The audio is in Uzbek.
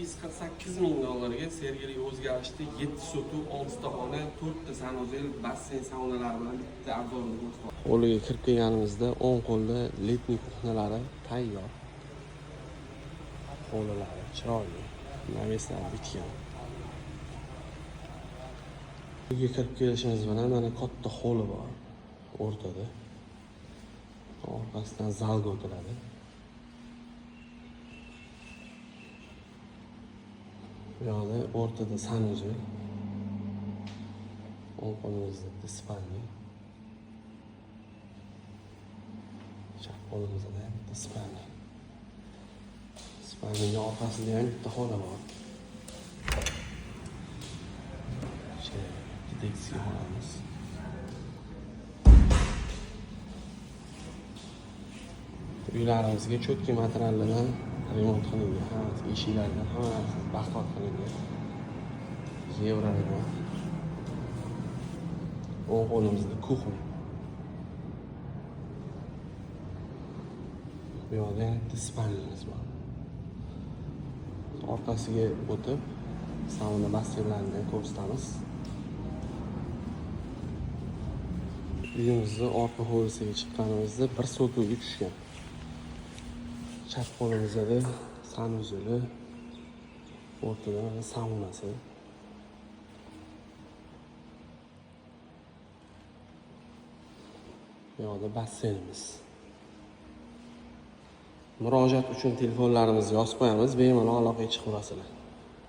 848 ming dollarga Sergeli o'zgarishda 7 sotuv, 6 ta xona, 4 ta sanuzel, basseyn, saunalar bilan bitta obzorni ko'rsatib. Hovliga kirib kelganimizda o'ng qo'lda letniy kuxnalari tayyor. Hovlilari chiroyli, naveslar bitgan. Uyga kirib kelishimiz bilan mana katta hovli bor o'rtada. Orqasidan zalga o'tiladi. Bu yoqda o'rtada sanuzel. O'ng qo'limizda bitta spalni. Chap qo'limizda ham bitta spalni. Spalnining orqasida ham bitta xona bor. Bitta детский xonamiz. Uylarimizga cho'tki materiallardan remont qilingan, hammasi eshiklardan hamma narsasi baquvvat qilingan. Yevro remont. O'ng qo'limizda kuxня. Bu yoqda yana bitta spalnimiz bor. Orqasiga o'tib sauna basseynlarini ham ko'rsatamiz. Uyimizni orqa hovlisiga chiqqanimizda bir sotuvga tushgan. Chap qo'limizda sanuzeli, o'rtada mana saunasi. Bu yoqda basseynimiz. Murojaat uchun telefonlarimizni yozib qo'yamiz, bemalol aloqaga chiqaverasizlar.